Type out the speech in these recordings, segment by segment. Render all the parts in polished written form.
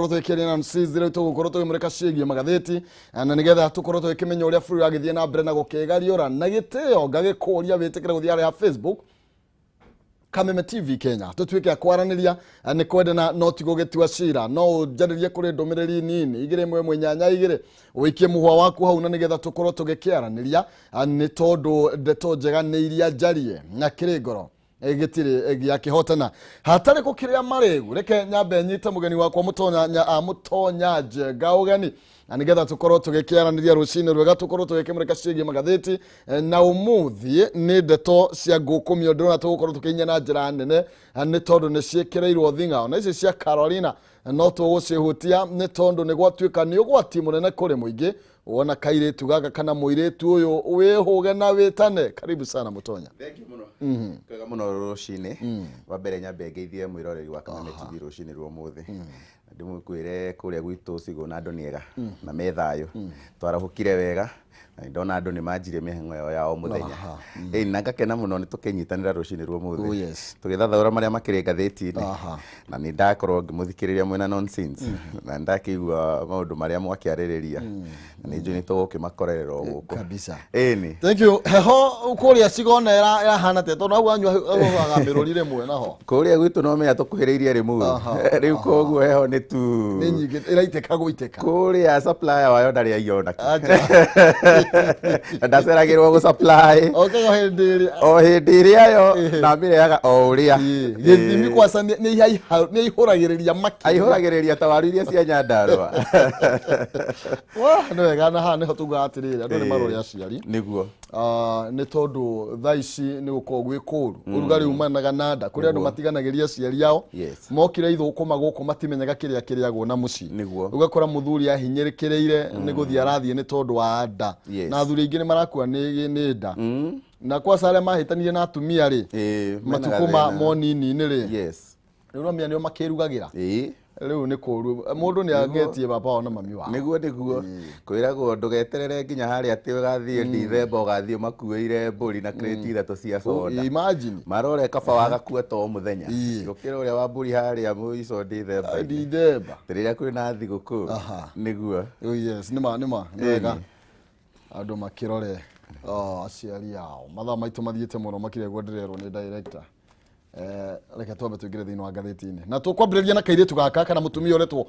Tũgĩkĩaria na Nonsense rĩu tũgũkorwo tũgĩmũrĩka ciĩgiĩ magathĩti na nĩgetha tũkorwo tũgĩkĩmenya ũrĩa bũrũri ũragĩthiĩ na mbere na gũkĩgariũra na gĩtĩo. Ngagĩkũria wĩtĩkĩre gũthiĩ harĩa Facebook Kameme TV Kenya, tũtuĩke a kwaranĩria. Nĩ kwendana no ti gũgĩtua cira. No ũnjarĩrie kũrĩ ndũmĩrĩri nini 21882, ũikie mũhwa waku hau na nĩgetha tũkorwo tũgĩkĩaranĩria, nĩ tondũ ndeto njega nĩ iria njarie na kĩrĩ ngoro gĩtirĩ gĩa kĩhotana hatarĩ gũkĩrĩa marĩgu. Reke nyambe nyite mũgeni wakwa Mũtonya Mũtonya Njenga ũgeni na nĩgetha tũkorwo tũgĩkĩaranĩria rũcinĩ rwega, tũkorwo tũgĩkĩmũrĩka ciĩgiĩ magathĩti. Na ũmũthĩ nĩ ndeto cia ngũkũmio ndĩrona tũgũkorwo tũkĩinya na njĩra nene, nĩ tondũ nĩ ciĩkĩrĩirwo thing'a na ici cia Carolina no tũgũcihutia, nĩ tondũ nĩ gwatuĩka nĩ ũgwati mũnene kũrĩ mũingĩ wona kairĩtu gaka kana mũirĩtu ũyũ wĩhũge na wĩtane. Karibu sana, Mũtonya. Thank you mũno. Kwega mũno rũcinĩ. Wa mbere nyambe ngeithie mwĩroreri wa Kameme TV rũcinĩ rwa ũmũthĩ. Na ndĩmũkwĩre kũrĩa gwitũ Cigũna andũ nĩ ega na me thayũ. Twarahũkire wega na nĩndona andũ nĩ manjirie mĩhang'o yao ya o mũthenya. Ĩĩ, na ngakena mũno nĩ tũkĩnyitanĩra rũcinĩ rwa ũmũthĩ. Tũgĩthathaũra marĩa makĩrĩ ngathĩti-inĩ. Na nĩ ndakorwo ngĩmũthikĩrĩria mwĩna Nonsense na nĩ ndakĩigua maũndũ marĩa mwakĩarĩrĩria na nĩ njũĩ nĩ tũgũkĩmakorerera o gũkũ. Kabisa. Ĩni. Thank you. Heho kũrĩa Cigona ĩrahana atĩa? Tondũ hau anyua huhaga mĩrũri rĩmwe naho. Kũrĩa gwitũ no menya tũkuhĩrĩirie Limuru. Rĩu koguo heho nĩ tu nĩ nyingĩ, ĩraitĩka gũitĩka. Kũrĩa supplier wayo ndarĩ aiona ki. Acha. Na ndaceragĩrwo gũ supply. Okaga hĩndĩ ĩrĩa o hĩndĩ ĩrĩa yo na amĩrehaga o ũrĩa. Gĩthimi kwaca nĩ aihũragĩrĩria makĩria. Aihũragĩrĩria ta waru iria cia Nyandarũa. Wah, nĩ wega. Na haha nĩho tugaga atĩrĩrĩ, andũ nĩ marore aciari. Nĩguo. Ah, nĩ tondũ thaa ici nĩ gũkorwo gwĩ kũũru, ũrugarĩ umanaga na nda kũrĩ andũ matiganagĩria aciari ao. Mokire ithũkũma gũkũ matimenyaga kĩrĩa kĩrĩagwo na mũciĩ. Ũgakora mũthuri ahinyĩrĩkĩrĩire nĩ gũthiĩ arathiĩ nĩ tondũ wa nda. Na athuri aingĩ nĩ marakua nĩ nda, na kwaca arĩa mahĩtanire na atumia rĩ, mena matukũ ma gathĩna. monini-inĩ rĩ, rĩu nomenya nĩo makĩrugagĩra. Rĩu nĩ kũũru, mũndũ nĩ angetie baba wao na mami wao. Nĩguo kwĩragwo ndũgeterere nginya harĩa atĩ ũgathiĩ Ndithemba ũgathiĩ makuĩire mbũri na crate 3 cia soda. Imagine. Marore kaba wagakua to mũthenya gũkĩra ũrĩa wa mbũri harĩa mũico Ndithemba-inĩ. Ndithemba. Rĩrĩa kwĩna thigũkũ. Nĩguo. Oh yes, nĩma nĩma nĩ wega andũ makĩrore, oh, aciari ao. Mathaa maitũ mathiĩte mũno makĩria guo ndĩrerwo nĩ director. Reke twambe tũingĩre thĩinĩ wa ngathĩti-inĩ na tũkwambĩrĩria na kairĩtu gaka kana mũtumia ũretwo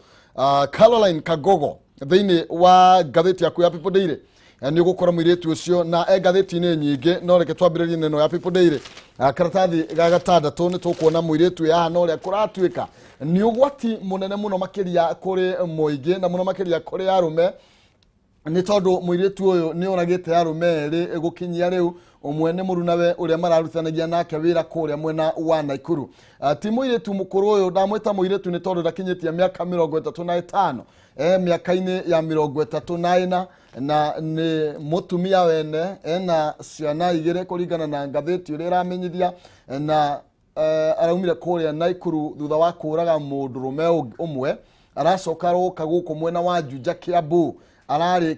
Caroline Kagogo. Thĩinĩ wa ngathĩti yaku ya People Daily, nĩ ũgũkora mũirĩtu ũcio na e ngathĩti-inĩ nyingĩ, no reke twambĩrĩrie na ĩno ya People Daily. Karatathi ga gatandatũ nĩ tũkuona mũirĩtu ũyũ haha na ũrĩa kũratuĩka nĩ ũgwati mũnene mũno makĩria kũrĩ mũingĩ na mũno makĩria kũrĩ arũme, nĩ tondũ mũirĩtu ũyũ nĩ oragĩte arũme erĩ gũkinyia rĩu. Ũmwe nĩ mũrunawe ũrĩa mararutithanagia nake wĩra kũrĩa mwena wa Naikuru. Ti mũirĩtu mũkũrũ ũyũ, ndamwĩta mũirĩtu nĩ tondũ ndakinyĩtie mĩaka 35, mĩaka-inĩ ya 34, na nĩ mũtumia wene ena ciana 2 kũringana na ngathĩti ũrĩa ĩramenyithia, na araumire kũrĩa Naikuru thutha wa kũraga mũndũrũme ũmwe. Aracoka aroka gũkũ mwena wa Juja, Kiambu, ararĩ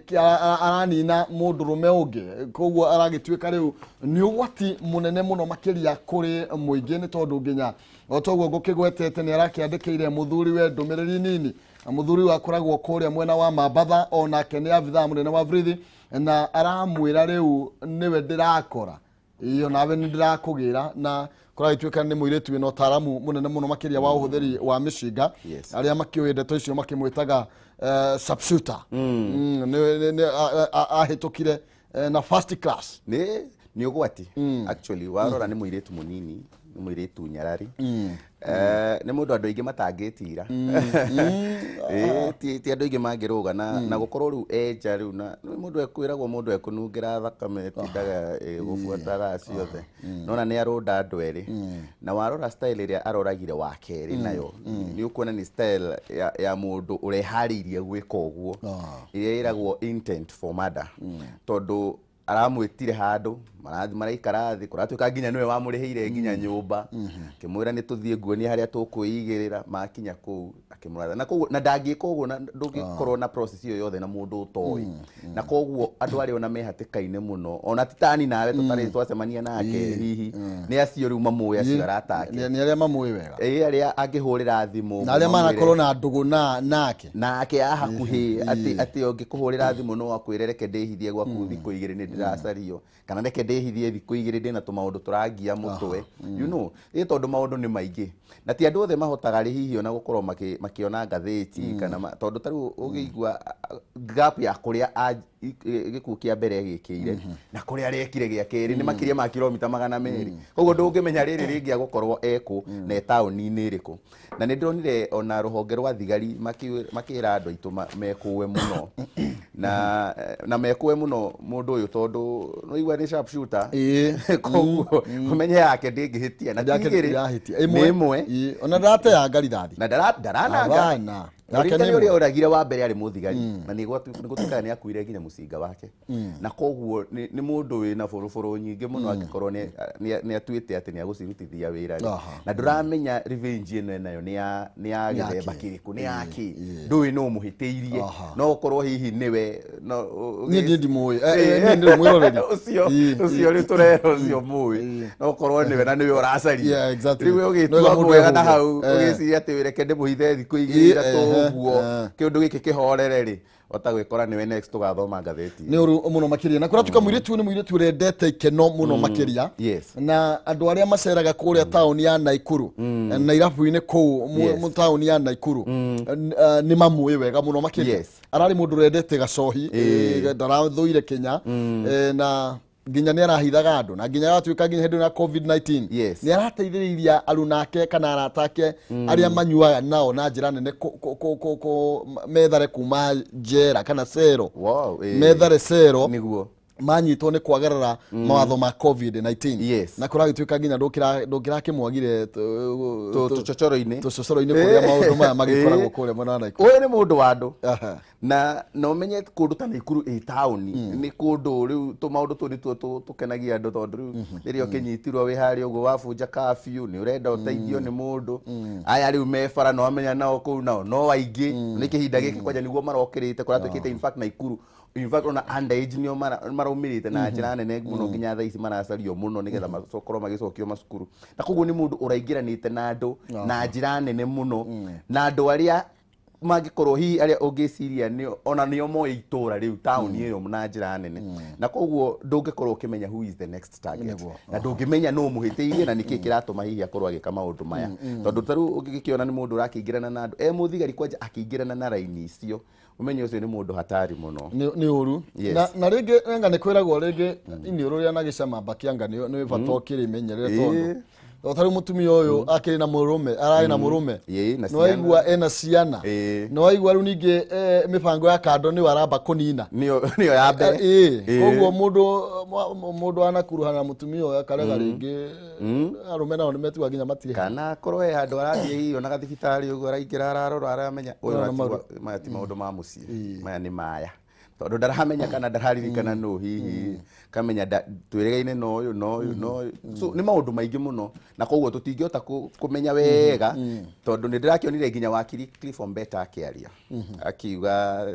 aranina mũndũrũme ũngĩ. Koguo aragĩtuĩka rĩu nĩ ũgwati mũnene mũno makĩria kũrĩ mũingĩ, nĩ tondũ nginya o toguo ngũkĩgwetete nĩ arakĩandĩkĩire mũthuri we ndũmĩrĩri nini, na mũthuri ũyũ akoragwo kũrĩa mwena wa Mambatha, onake nĩ abithaa mũnene wa borithi, na aramwĩra rĩu nĩwe ndĩrakora iyo nawe nĩ ndĩrakũgĩra. Na kũragĩtuĩka nĩ mũirĩtu wĩna ũtaaramu mũnene mũno makĩria wa ũhũthĩri wa mĩcinga. Arĩa makĩũĩ ndeto icio makĩmwĩtaga sharpshooter. Nĩ ahĩtũkire na first class. Nĩ ũgwati actually. Warora nĩ mũirĩtu mũnini, nĩ mũirĩtu nyarari, nĩ mũndũ andũ aingĩ matangĩtira. Ti andũ aingĩ mangĩrũga na gũkorwo rĩu enja rĩu na nĩ mũndũ ekwĩragwo mũndũ ekũnungĩra thakame ĩtindaga ĩgũbuata thaa ciothe. Nona nĩ arũnda andũ erĩ, na warora style ĩrĩa aroragire wa kerĩ nayo nĩ ũkuona nĩ style ya mũndũ ũreharĩirie gwĩka ũguo, ĩrĩa ĩragwo intent for murder, tondũ Aramwĩtire handũ marathi maraikara thĩ, kũratuĩka nginya nĩwe wamũrĩhĩire nginya nyũmba, akĩmwĩra nĩ tũthiĩ nguonie harĩa tũkwĩigĩrĩra. Makinya kũu akĩmũratha, na koguo na ndangĩka ũguo na ndũngĩkorwo na process ĩyo yothe na mũndũ ũtoĩ. Na koguo andũ arĩa ona me hatĩka-inĩ mũno, ona ti tani nawe tũtarĩ twacemania nake, hihi nĩ acio rĩu mamũĩ, acio arata ake, nĩ arĩa mamũĩ wega, ĩ arĩa angĩhũrĩra thimũ na arĩa manakorwo na ndũgũ na nake nake a hakuhĩ, atĩ ũngĩkũhũrĩra thimũ no akwĩre reke ndĩhithie gwaku thikũ 2 nĩ ndĩracario, kana reke ndĩhithie thikũ 2 ndĩna tũmaũndũ tũrangia mũtwe, you know, ĩ tondũ maũndũ nĩ maingĩ na ti andũ othe mahotaga rĩ hihi ona gũkorwo makĩona ngathĩti kana tondũ ta rĩu ũngĩigua gap ya kũrĩa gĩkuũ kĩa mbere gĩkĩire na kũrĩa arekire gĩa kerĩ nĩ makĩria ma kilomita 200, koguo ndũngĩmenya rĩrĩ rĩngĩ agũkorwo ekũ na e taũni-inĩ ĩrĩkũ. Na nĩ ndĩronire ona rũhonge rwa thigari makĩra andũ aitũ mekũe mũno na mekũe mũno mũndũ ũyũ, tondũ nĩwaigua nĩ sharp shooter, koguo ũmenye yake ndĩngĩhĩtia na ti igĩrĩ, nĩ ĩmwe. Ona ndarateanga rithathi na ndarananga. Ririkana ũrĩa oragire wa mbere arĩ mũthigari, na nĩ gũtuĩkaga nĩ akuire nginya mũcinga wake, na koguo nĩ mũndũ wĩna bũrũbũrũ nyingĩ mũno angĩkorwo nĩ atuĩte atĩ nĩ agũcirutithia wĩra rĩ. Na ndũramenya revenge ĩno enayo nĩ ya gĩthemba kĩrĩkũ, nĩ ya kĩ, ndũĩ nũ ũmũhĩtĩirie, no ũkorwo hihi nĩwe. Niĩ ndimũĩ, niĩ ndĩ mwĩroreri. Ũcio rĩu tũrera ũcio mũĩ, no ũkorwo nĩwe na nĩwe ũracaria. Rĩu ũgĩtua mwega na hau ũgĩciria atĩ reke ndĩmũhithe thikũ 2 3 ũguo kĩũndũ gĩkĩ kĩhorere rĩ, ota gwĩkora nĩwe next tũgathoma ngathĩti. Nĩ ũru mũno makĩria, na kũratuĩka mũirĩtu nĩ mũirĩtu ũrendete ikeno mũno makĩria, na andũ arĩa maceraga kũrĩa taũni ya Naikuru na irabu-inĩ kũu taũni ya Naikuru nĩ mamũĩ wega mũno makĩria. Ararĩ mũndũ ũrendete gacohi, ndarathũire Kenya, na nginya nĩ arahithaga andũ, na nginya aratuĩka nginya hĩndĩ ya COVID-19 nĩ arateithĩrĩria aruna ake kana arata ake arĩa manyuaga nao na njĩra nene methare kuma njera kana cero, methare cero nĩguo manyitwo nĩ kwagarara mawatho ma COVID-19. Na kũragĩtuĩka nginya ndũngĩrakĩmwagire tũcocoro-inĩ, tũcocoro-inĩ kũrĩa maũndũ maya magĩkoragwo kũrĩa mwena wa Naikuru. Ũyũ nĩ mũndũ wa andũ, na ũmenye kũndũ ta Naikuru ĩ taũni nĩ kũndũ rĩu tũmaũndũ tũu nĩtuo tũkenagia andũ, tondũ rĩu rĩrĩa ũkĩnyitirwo wĩ harĩa ũguo wabunja curfew nĩ ũrenda ũteithio nĩ mũndũ, aya rĩu me bara no amenya nao kũu nao no aingĩ nĩ kĩhinda gĩkĩ kwanja nĩguo marokĩrĩte kũratuĩkĩte in fact Naikuru, in fact ona underage nĩo maraumĩrĩte na njĩra nene mũno nginya thaa ici maracario mũno nĩgetha makorwo magĩcokio macukuru, na koguo nĩ mũndũ ũraingĩranĩte na andũ na njĩra nene mũno, na andũ arĩa mangĩkorwo hihi arĩa ũngĩciria nĩ ona nĩo moĩ itũra rĩu taũni ĩyo na njĩra nene, na koguo ndũngĩkorwo ũkĩmenya who is the next target, na ndũngĩmenya nũ mũhĩtĩirie na nĩkĩ kĩratũma hihi akorwo agĩka maũndũ maya, tondũ ta rĩu ũngĩkĩona nĩ mũndũ ũrakĩingĩrana na andũ e mũthigari kwanja akĩingĩrana na raini icio, ũmenye ũcio nĩ mũndũ hatari mũno, nĩ ũru. Na rĩngĩ anga nĩ kwĩragwo rĩngĩ iniũrũ rĩa na gĩcamamba kĩa nĩ bata ũkĩrĩmenyerere, tondũ ta rĩu mũtumia ũyũ akĩrĩ na mũrũme, ararĩ na mũrũme, nĩwaigua ena ciana, nĩwaigua rĩu ningĩ mĩbango ya kando nĩyo aramba kũnina, nĩyo ya mbere. Koguo mũndũ anakuruhana na mũtumia ũyũ akarega rĩngĩ arũme nao nĩmetuaga nginya matirĩ, kana akorwo he handũ arathiĩ hihi ona gathibitarĩ ũguo araingĩra ararora aramenya ũyũ maya ti maũndũ ma mũciĩ, maya nĩ maya, tondũ ndaramenya kana ndararirikana nũ hihi kamenya twĩrĩgaine na ũyũ na ũyũ na ũyũ, so nĩ maũndũ maingĩ mũno, na koguo tũtingĩhota kũmenya wega, tondũ nĩ ndĩrakĩonire nginya wakiri Cliff Ombeta akĩaria akiuga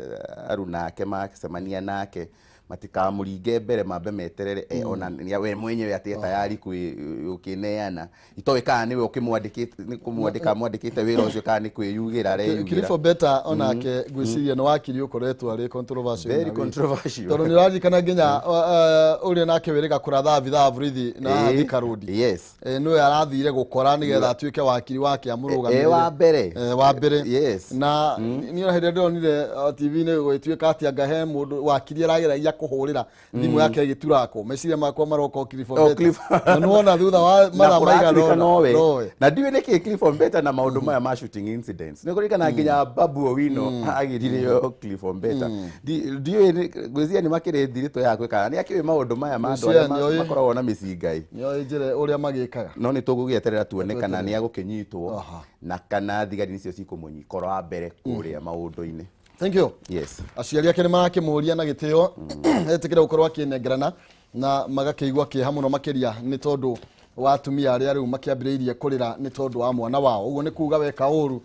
aruna ake macemania nake matikamũringe mbere, mambe meterere ona we mwenyewe atĩ tayari ũkĩneana, itoĩ kana nĩwe ũkĩmwandĩkĩte nĩ kũmwandĩka mwandĩkĩte wĩra ũcio kana nĩ kwĩyugĩra areyugĩra. Cliff Ombeta onake ngwĩciria nĩ wakiri ũkoretwo arĩ controversial, very controversial, tondũ nĩ ũraririkana nginya ũrĩa nake wĩrĩga kũratha abithaa borithi na Thika Road, nĩwe arathire gũkora nĩgetha atuĩke wakiri wake amũrũgamĩrĩre wa mbere, na niĩ hĩndĩ ĩrĩa ndĩronire TV-inĩ gũgĩtuĩka atĩ anga he mũndũ wakiri arageragia kũhũrĩra thimũ yake ĩgĩturakwo, meciria makwa maroka Cliff Ombeta, na nĩwona thutha wa mathaa maigana ũna nowe, na ndiũĩ nĩkĩ Cliff Ombeta na maũndũ maya ma shooting incidents, nĩ kũririkana nginya Babu Owino agĩrire Cliff Ombeta, ndiũĩ ngwĩciria nĩ makĩrĩ thiritũ yakwe kana nĩ akĩũĩ maũndũ maya ma andũ arĩa makoragwo na mĩcinga nĩoĩ njĩra ũrĩa magĩkaga, no nĩ tũgũgĩeterera tuone kana nĩ agũkĩnyitwo na kana thigari nĩcio cikũmũnyikoro wa mbere kũrĩa maũndũ-inĩ. Thank you. Yes. Aciari ake nĩ marakĩmũria na gĩtĩo etĩkĩre gũkorwo akĩnengerana na magakĩigua kĩeha mũno makĩria nĩ tondũ wa atumia arĩa rĩu makĩambĩrĩirie kũrĩra nĩ tondũ wa mwana wao. Ũguo nĩ kuga weka ũru,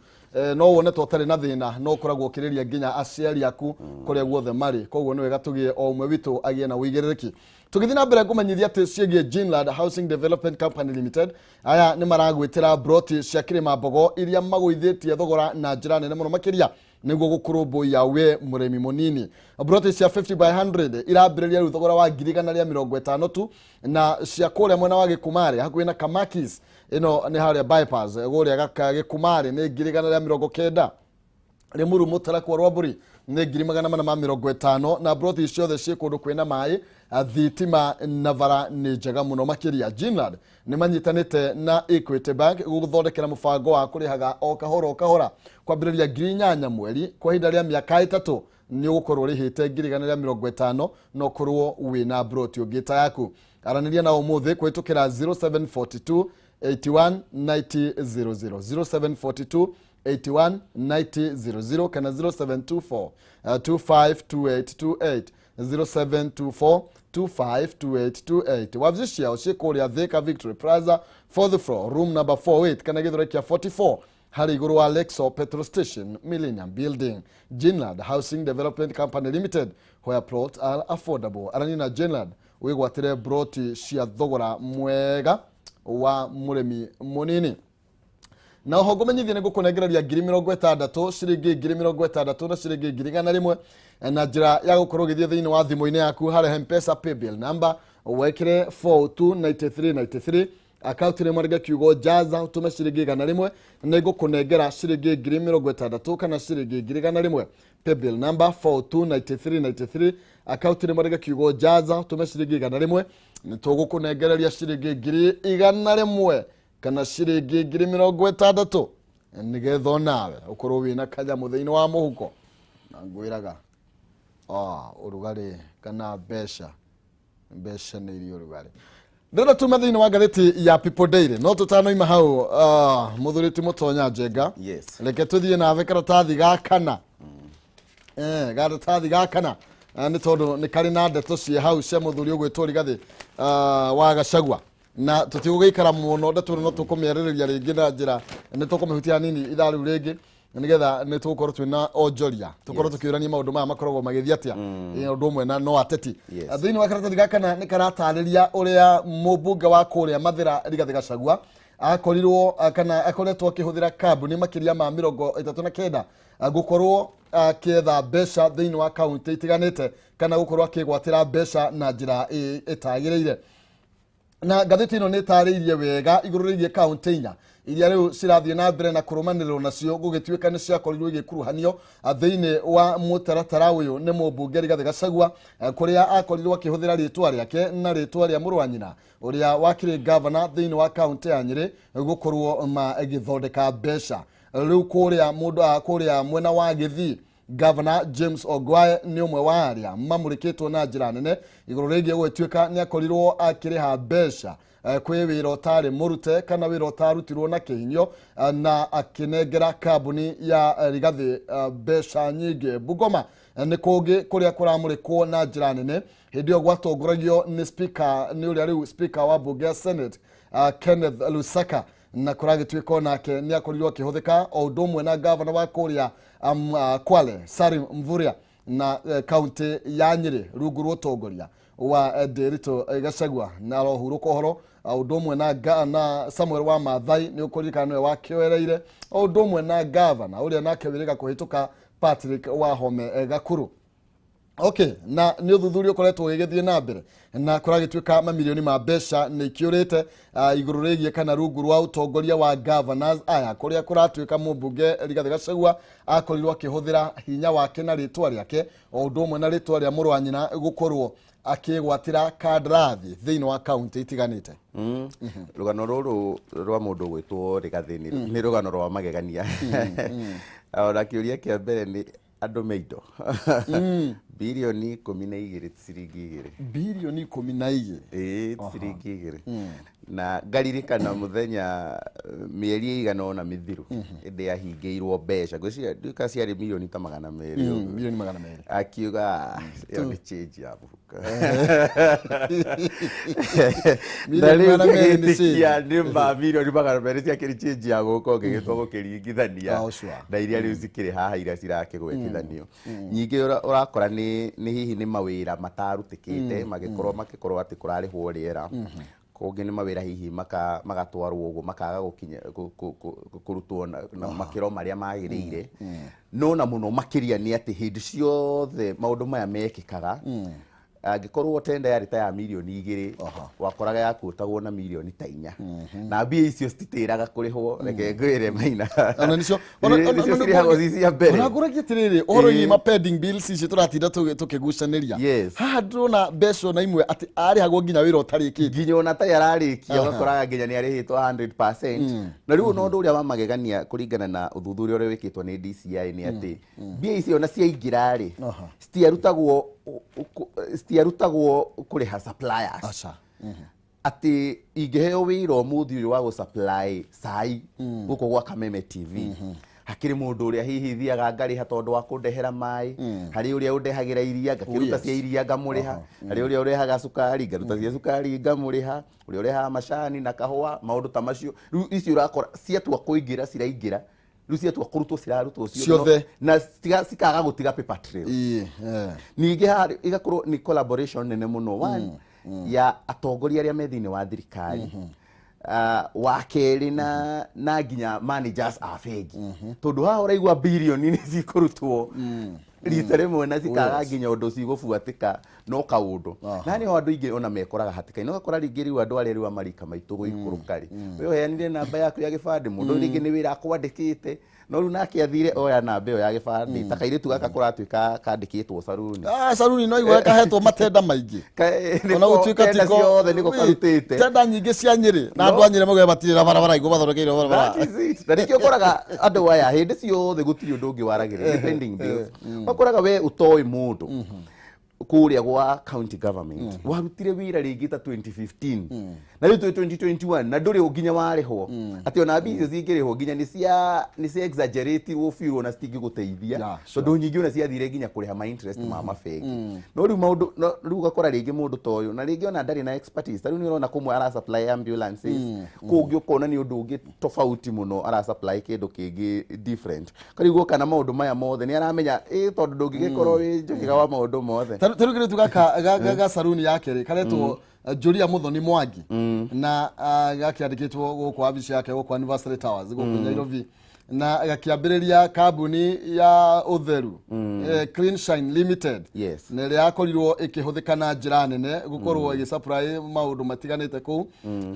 no wone ta ũtarĩ na thĩna, no ũkoragwo ũkĩrĩria nginya aciari aku kũrĩa guothe marĩ. Koguo nĩ wega tũgĩe o ũmwe witũ agĩe na ũigĩrĩrĩki. Tũgĩthiĩ na mbere ngũmenyithia atĩ ciĩgiĩ Ginland Housing Development Company Limited, aya nĩ maragwĩtĩra broti cia Kĩrĩma Mbogo iria magũithĩtie thogora na njĩra nene mũno makĩria nĩguo gũkũrũmbũiya we mũrĩmi mũnini. Broti cia 50 by 100 irambĩrĩria rĩu thogora wa 150,000 tu, na cia kũrĩa mwena wa Gĩkumarĩ hakuhĩ na Kamakis, ĩno nĩ harĩa bypass kũrĩa Gĩkumarĩ nĩ 190,000. Limuru Mũtarakwa Rwambũri nĩ 450,000, na broti ciothe ciĩ kũndũ kwĩna maĩ, thitima na bara nĩ njega mũno makĩria. Ginland nĩ manyitanĩte na Equity Bank gũgũthondekera mũbango wa kũrĩhaga o kahora o kahora kwambĩrĩria 8,000 mweri kwa ihinda rĩa mĩaka 3 nĩ ũgũkorwo ũrĩhĩte 150,000 na ũkorwo wĩna broti ũngĩ ta yaku. Aranĩria na ũmũthĩ kũhĩtũkĩra 0742 81 90 00, 0742 81 90 00 kana 0724 252828, 0724 252828. Wabici ciao ciĩ kũrĩa Thika Victory Plaza, fourth floor, room number 48 kana gĩthũrai kĩa 44 harĩ igũrũ wa Lexo Petrol Station, Millennium Building. Ginland Housing Development Company Limited, where plots are affordable. Arani na Ginland wĩgwatĩre broti cia thogora mwega wa mũrĩmi mũnini. Na oho ngũmenyithie nĩ ngũkũnengereria 60,000, ciringi 60,000 na ciringi 100,000 na njĩra ya gũkorwo ũgĩthiĩ thĩinĩ wa thimũ-inĩ yaku harĩa M-Pesa paybill number wekĩre 429393, akaunti nĩ mwandĩke kiugo jaza, ũtũme ciringi 100, nĩ ngũkũnengera ciringi 60,000 kana ciringi 100,000. Paybill number 429393, akaunti nĩ mwandĩke kiugo jaza, ũtũme ciringi 100, nĩ tũgũkũnengereria ciringi 100,000 kana ciringi 60,000 nĩgetha onawe ũkorwo wĩna kanyamũ thĩinĩ wa mũhuko. Na ngwĩraga ũrugarĩ kana mbeca, mbeca nĩ irio ũrugarĩ. Ndĩrenda tume thĩinĩ wa ngathĩti ya People Daily, no tũtanoima hau, mũthuri ti Mũtonya Njenga. Yes. Reke tũthiĩ nawe karatathi ga kana, karatathi ga kana, nĩ tondũ nĩ karĩ na ndeto ciĩ hau cia mũthuri ũgwĩtwo Rigathĩ wa Gachagua, na tũtigũgĩikara mũno ndeto ĩno, no tũkũmĩarĩrĩria rĩngĩ na njĩra nĩ tũkũmĩhutia hanini ithaa rĩu rĩngĩ nĩgetha nĩ tũgũkorwo twĩna onjoria tũkorwo tũkĩũrania maũndũ maya makoragwo magĩthiĩ atĩa, ũndũ ũmwe na no ateti. Thĩinĩ wa karatathi gaka nĩ karatarĩria ũrĩa mũmbunge wa kũrĩa Mathĩra Rigathĩ Gachagua akorirwo kana akoretwo akĩhũthĩra kambuni makĩria ma 39 gũkorwo akĩetha mbeca thĩinĩ wa kaunti itiganĩte kana gũkorwo akĩgwatĩra mbeca na njĩra ĩtagĩrĩire. Na ngathĩti ĩno nĩ ĩtarĩirie wega igũrũ rĩgiĩ kaunti inya iria rĩu cirathiĩ na mbere na kũrũmanĩrĩrwo nacio gũgĩtuĩka nĩ ciakorirwo igĩkuruhanio thĩinĩ wa mũtaratara ũyũ nĩ mũmbunge Rigathĩ Gachagua, kũrĩa akorirwo akĩhũthĩra rĩtwa rĩake na rĩtwa rĩa mũrũ wa nyina ũrĩa wakĩrĩ gavana thĩinĩ wa kaunti ya Nyĩrĩ gũkorwo magĩthondeka mbeca. Rĩu kũrĩa mũndũ kũrĩa mwena wa Gĩthii, Governor James Ogwae nĩ ũmwe wa arĩa mamũrĩkĩtwo na njĩra nene igũrũ rĩgiĩ gũgĩtuĩka nĩ akorirwo akĩrĩha mbeca kwĩ wĩra ũtarĩ mũrute kana wĩra ũtarutirwo na kĩhinyio, na akĩnengera kambuni ya Rigathĩ mbeca nyingĩ. Bungoma nĩ kũngĩ kũrĩa kũramũrĩkwo na njĩra nene hĩndĩ ĩyo gwatongoragio nĩ speaker, nĩ ũrĩa rĩu speaker wa bunge ya Senate, Kenneth Lusaka, na kũragĩtuĩka onake nĩ akorirwo akĩhũthĩka o ũndũ ũmwe na gavana wa kũrĩa Kwale Salim Mvurya na kaunti ya Nyĩrĩ rungu rwa ũtongoria wa Ndiritu Gachagua na arohurũka ũhoro ũndũ ũmwe na Samuel wa Maathai nĩ ũkũririkana nĩwe wakĩoereire o ũndũ ũmwe na gavana ũrĩa nake wĩrĩga kũhĩtũka Patrick Wahome Gakuru. Okay, na nĩ ũthuthuria ũkoretwo ũgĩgĩthiĩ na mbere na kũragĩtuĩka mamirioni ma mbeca nĩ ikĩũrĩte igũrũ rĩgiĩ kana rungu rwa ũtongoria wa governors aya kũrĩa kũratuĩka mũmbunge Rigathĩ Gachagua akorirwo akĩhũthĩra hinya wake na rĩtwa rĩake o ũndũ ũmwe na rĩtwa rĩa mũrũ wa nyina gũkorwo akĩgwatĩra kandarathi thĩinĩ wa kaunti itiganĩte. Rũgano rũrũ rwa mũndũ ũgwĩtwo Rigathĩ nĩ rũgano rwa magegania. Ona kĩũria kĩa mbere nĩ andũ me indo 12 bilioni ciringi 2. 12 bilioni. Ĩĩ, ciringi 2. Na ngaririkana mũthenya mĩeri ĩigana ũna mĩthiru ĩndĩ yahingĩirwo mbeca, ngwĩciria nduĩka ciarĩ mirioni ta 200 ũguo. Milioni 200. Akiuga, "Ah, ĩyo nĩ change ya mũhuko." Na Milioni rĩu 200 nĩ ngĩgĩtĩkia nĩ ma mirioni 200 ciakĩrĩ change ya mũhuko ngĩgĩtua gũkĩringithania Oh, sure. na iria rĩu cikĩrĩ haha iria cirakĩgwetithanio. Nyingĩ ũrakora nĩ hihi nĩ mawĩra matarutĩkĩte magĩkorwo atĩ kũrarĩhwo rĩera, kũngĩ nĩ mawĩra hihi magatwarwo ũguo makaga gũkinya kũrutwo na makĩro marĩa magĩrĩire. No na mũno makĩria nĩ atĩ hĩndĩ ciothe maũndũ maya mekĩkaga, angĩkorwo tenda yarĩ ta ya mirioni 2, wakoraga yakuotagwo na mirioni ta 4, na mbia icio cititĩraga kũrĩhwo. Reke ngwĩre Maina, Ona nicio nĩcio cirĩhagwo ci cia mbere. Ona ngũragia atĩrĩrĩ, ũhoro wĩgiĩ ma pending bills ici tũratinda tũkĩgucanĩria. Yes. Haha ndĩrona mbeca ona imwe atĩ arĩhagwo nginya wĩra ũtarĩkĩtie. Nginya ona atarĩ ararĩkia, ũgakoraga nginya nĩ arĩhĩtwo 100%. Na rĩu ona ũndũ ũrĩa wa magegania kũringana na ũthuthuria ũrĩa wĩkĩtwo nĩ DCI nĩ atĩ mbia icio ona ciaingĩra rĩ, citiarutagwo kũrĩha suppliers. Aca. Atĩ ingĩheo wĩra ũmũthĩ ũyũ wa gũ-supply cai gũkũ gwa Kameme TV, hakĩrĩ mũndũ ũrĩa hihi thiaga ngarĩha tondũ wa kũndehera maĩ, harĩ ũrĩa ũndehagĩra iria ngakĩruta cia iria ngamũrĩha, harĩ ũrĩa ũrehaga cukari ngaruta cia cukari ngamũrĩha, ũrĩa ũrehaga macani na kahũa, maũndũ ta macio. Rĩu icio ũrakora ciatua kũingĩra ciraingĩra, rĩu ciatua kũrutwo cirarutwo ciothe. Na cikaga gũtiga paper trail. Ĩĩ, eh. Ningĩ haha igakorwo nĩ collaboration nene mũno, one ya atongoria arĩa me thĩinĩ wa thirikari, wa kerĩ na nginya managers a bengi, tondũ haha ũraigua birioni nĩ cikũrutwo rita rĩmwe na cikaga nginya ũndũ cigũbuatĩka no kaũndũ. Na nĩho andũ aingĩ ona mekoraga hatĩka-inĩ, ũgakora rĩngĩ rĩu andũ arĩa rĩu a marika maitũ gũikũrũka rĩ, we ũheanire namba yaku ya gĩbandĩ, mũndũ rĩngĩ nĩ wĩra akwandĩkĩte, no rĩu nake athire oya namba ĩyo ya gĩbandĩ ta kairĩtu gaka kũratuĩka kandĩkĩtwo saruni. Ah, saruni no igua kahetwo matenda maingĩ. Ona gũtuĩka tenda ciothe nĩko karutĩte. Tenda nyingĩ cia Nyĩrĩ na andũ a Nyĩrĩ maugaga matirĩ na barabara igũ mathondekeirwo barabara. That is it. Na nĩkĩo ũkoraga andũ aya hĩndĩ ciothe gũtirĩ ũndũ ũngĩ waragĩrĩria nĩ pending bills. Ũkoraga we ũtoĩ mũndũ kũrĩa gwa county government warutire wĩra rĩngĩ ta 2015, na rĩu twĩ 2021 na ndũrĩ nginya warĩhwo, atĩ ona mbia icio cingĩrĩhwo nginya nĩ cia exaggeratirwo biũ, ona citingĩgũteithia, tondũ nyingĩ ona ciathire nginya kũrĩha ma interest ma mabengi. No rĩu maũndũ, no rĩu ũgakora rĩngĩ mũndũ ta ũyũ na rĩngĩ ona ndarĩ na expertise. Ta rĩu nĩ ũrona kũmwe ara supply ambulances, kũngĩ ũkona nĩ ũndũ ũngĩ tofauti mũno, ara supply kĩndũ kĩngĩ different. Karĩu kana maũndũ maya mothe nĩ aramenya ĩ, tondũ ndũngĩgĩkorwo wĩ njũhĩga wa maũndũ mothe. Ta rĩu kĩrĩtu gaka ga saruni yake rĩ karetwo Julia Muthoni Mwangi, na gakĩandĩkĩtwo gũkũ wabici yake gũkũ Anniversary Towers gũkũ Nairobi, na gakĩambĩrĩria kambuni ya ũtheru, Clean Shine Limited, na ĩrĩa yakorirwo ĩkĩhũthĩka na njĩra nene gũkorwo ĩgĩsupply maũndũ matiganĩte kũu,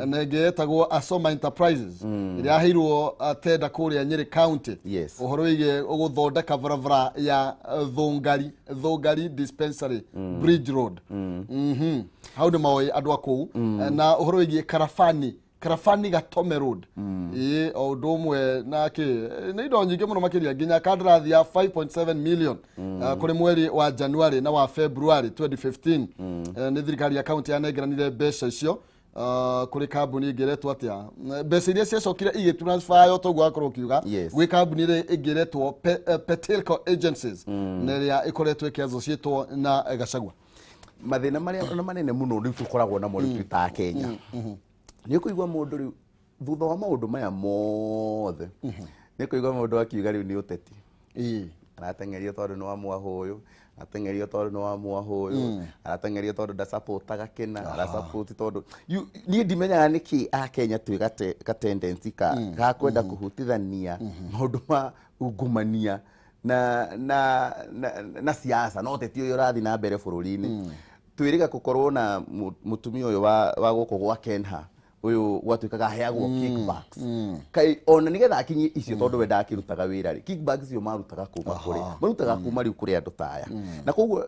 na ĩngĩ yetagwo Asoma Enterprises ĩrĩa yaheirwo tenda kũrĩa Nyĩrĩ County, ũhoro wĩgiĩ gũthondeka barabara ya Thũngari Dispensary Bridge Road. Hau nĩ moĩ andũ a kũu. Na ũhoro wĩgiĩ Karabani Gatome Road, ĩĩ, o ũndũ ũmwe na kĩ nĩ indo nyingĩ mũno makĩria, nginya kandarathi ya 5.7 million kũrĩ mweri wa January na wa February 2015. Nĩ thirikari ya county yanengeranire mbeca icio kũrĩ kambuni ĩngĩ ĩretwo atĩa, mbeca iria ciacokire igĩtransfer yo toguo wakorwo ũkiuga, gwĩ kambuni ĩrĩa ĩngĩ ĩretwo Petilco Agencies, na ĩrĩa ĩkoretwo ĩkĩassociatwo na Gachagua. Mathĩna marĩa ona manene mũno rĩu tũkoragwo namo rĩu twĩ ta Kenya, nĩ ũkũigua mũndũ rĩu thutha wa maũndũ maya mothe, nĩ ũkũigua mũndũ akiuga rĩu nĩ ũteti, arateng'erio tondũ nĩ wa mwahũ ũyũ, arateng'erio tondũ nĩ wa mwahũ ũyũ, arateng'erio tondũ ndacapotaga kĩna, arasapoti tondũ niĩ ndimenyaga nĩkĩ Akenya twĩ ka tendency ka kwenda kũhutithania maũndũ ma ungumania na siasa no ũteti ũyũ ũrathiĩ na mbere bũrũri-inĩ. Twĩrĩga gũkorwo na mũtumia ũyũ wa gũkũ gwa Kenha ũyũ gwatuĩkaga aheagwo kickbacks, kai ona nĩgetha akinyie icio, tondũ we ndakĩrutaga wĩra rĩ, kickbacks icio marutaga kuma kũrĩ, marutaga kuma rĩu kũrĩ andũ ta aya. Na koguo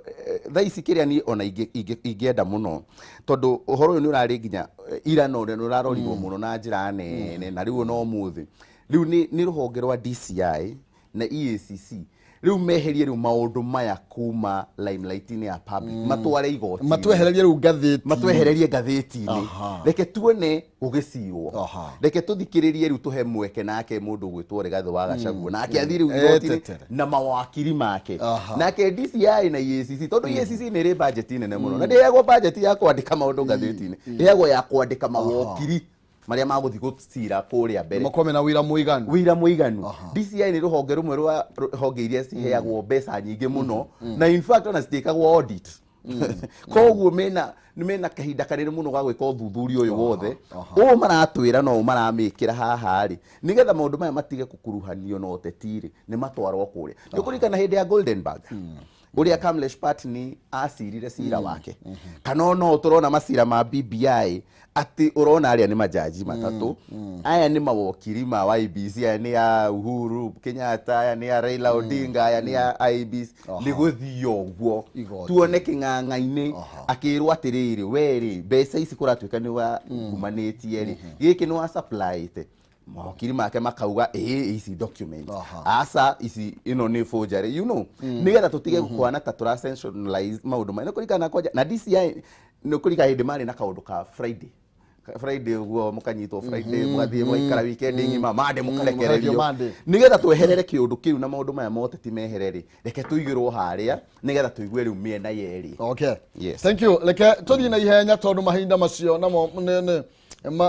thaa ici kĩrĩa niĩ ona ingĩenda mũno, tondũ ũhoro ũyũ nĩ ũrarĩ nginya ira no nĩ ũrarorirwo mũno na njĩra nene, na rĩu ona ũmũthĩ rĩu nĩ rũhonge rwa DCI na EACC. Rĩu meherie rĩu maũndũ maya kuma limelight-inĩ ya public, matware igoti, Matwehererie rĩu ngathĩti. Matwehererie ngathĩti-inĩ. Reke tuone gũgĩcirwo. Reke tũthikĩrĩrie rĩu, tũhe mweke nake mũndũ ũgwĩtwo Rigathĩ wa Gachagua nake athiĩ rĩu igoti-inĩ Etetere. Na mawakiri make. Nake DCI na EACC, tondũ EACC nĩ ĩrĩ budget nene mũno na ndĩheagwo budget ya kwandĩka maũndũ ngathĩti-inĩ, ĩheagwo ya kwandĩka mawokiri marĩa magũthiĩ gũcira kũrĩa mbere. Makorwo mena wĩra mũiganu. Wĩra mũiganu. DCI nĩ rũhonge rũmwe rwa honge iria ciheagwo mbeca nyingĩ mũno, na in fact ona citiĩkagwo audit, koguo mena nĩ mena kahinda kanene mũno ga gwĩka ũthuthuria ũyũ wothe. Ũũ maratwĩra no ũũ maramĩkĩra haha rĩ, nĩgetha maũndũ maya matige gũkuruhanio na ũteti rĩ, nĩ matwarwo kũrĩa. Nĩ ũkũririkana hĩndĩ ya Goldenberg ũrĩa Kamlesh Pattni acirire cira wake, kana no tũrona macira ma BBI atĩ ũrona arĩa nĩ majaji matatũ, aya nĩ mawokiri ma IEBC, aya nĩ ya Uhuru Kenyatta, aya nĩ ya Raila Odinga, aya nĩ ya IEBC, nĩ gũthiĩ ũguo. Igoti. Tuone kĩng'ang'a-inĩ akĩrwo atĩrĩrĩ, we rĩ, mbeca ici kũratuĩka nĩ wa ngumanĩtie rĩ, gĩkĩ nĩ wa supplyĩte, mawakiri make makauga ĩĩ, ici documents, aca, ici ĩno nĩ forgery, nĩgetha tũtige kũhana ta tũra sensationalize maũndũ maya. Nĩ kũririkana kwanja na DCI, nĩ kũririkana hĩndĩ marĩ na kaũndũ ka Friday Friday ũguo, mũkanyitwo Friday, mũgathiĩ mũgaikara weekend ng'ima, Monday mũkarekererio. Mũkarekio Monday. Nĩgetha tweherere kĩũndũ kĩu na maũndũ maya moteti ti mehere rĩ, reke tũigĩrwo harĩa nĩgetha tũigue rĩu mĩena yerĩ. Okay. Yes. Thank you. Reke tũthiĩ na ihenya tondũ mahinda macio namo nĩ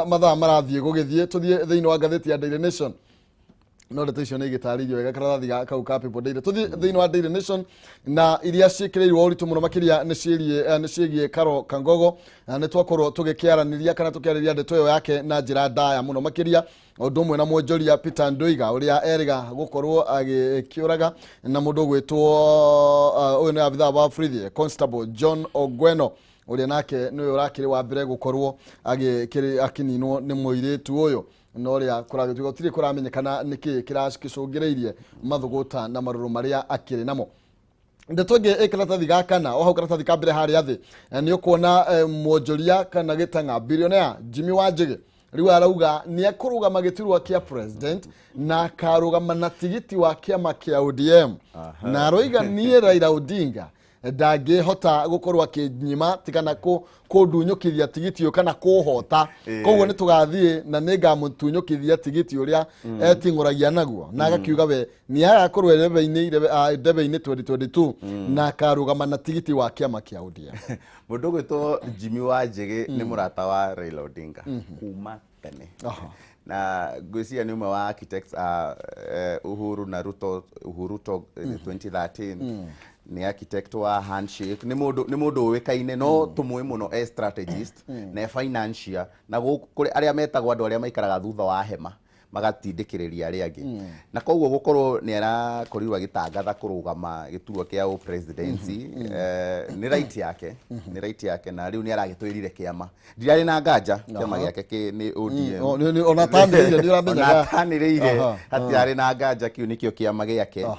mathaa marathiĩ gũgĩthiĩ. Tũthiĩ thĩinĩ wa ngathĩti ya Daily Nation, no ndeto icio nĩ igĩtarĩirio wega karatathi ga kau ka People Daily. Tũthiĩ thĩinĩ wa Daily Nation na iria ciĩkĩrĩirwo ũritũ mũno makĩria nĩ ciĩgiĩ Karo Kangogo, na nĩ twakorwo tũgĩkĩaranĩria kana tũkĩarĩria ndeto ĩyo yake na njĩra ndaya mũno makĩria, o ũndũ ũmwe na mwonjoria Peter Ndoiga ũrĩa erĩga gũkorwo agĩkĩũraga na mũndũ ũgwĩtwo ũyũ nĩ abithaa wa borithi Constable John Ogweno, ũrĩa nake nĩwe ũrakĩrĩ wa mbere gũkorwo akĩninwo nĩ mũirĩtu ũyũ, na ũrĩa kũragĩtuĩka gũtirĩ kũramenyekana nĩkĩ kĩracũngĩrĩirie mathũgũta na marũrũ marĩa akĩrĩ namo. Ndeto ĩngĩ ĩ karatathi ga kana, o hau karatathi ka mbere harĩa thĩ, nĩ ũkuona mwonjoria kana gĩtang'a billionaire Jimmy Wanjigi rĩu arauga nĩ ekũrũgama gĩturwa kĩa president na akarũgama na tigiti wa kĩama kĩa ODM, na aroiga niĩ Raila Odinga ndangĩhota gũkorwo akĩnyima kana kũndunyũkithia tigiti ũyũ kana kũhota, koguo nĩ tũgathiĩ na nĩ ngamũtunyũkithia tigiti ũrĩa eting'ũragia naguo, na agakiuga we nĩ agakorwo ndebe-inĩ 2022 na akarũgama na tigiti wa kĩama kĩa ODM. Mũndũ ũgwĩtwo Jimmy Wanjigi nĩ mũrata wa Raila Odinga kuma tene, na ngwĩciria nĩ ũmwe wa architects a Uhuru na Ruto, Uhuru to 2013, nĩ architect wa handshake, nĩ mũndũ ũĩkaine, no tũmũĩ mũno e strategist na e financier, na kũrĩ arĩa metagwo andũ arĩa maikaraga thutha wa hema magatindĩkĩrĩria arĩa angĩ, na koguo gũkorwo nĩ arakorirwo agĩtangatha kũrũgama gĩturwa kĩa ũ presidency, nĩ right yake, nĩ right yake, na rĩu nĩ aragĩtwĩrire kĩama, ndirarĩ na nganja kĩama gĩake nĩ ODM. Ona atanĩrĩire nĩ ũramenyaga. Ona atanĩrĩire hatiarĩ na nganja kĩu nĩkĩo kĩama gĩake.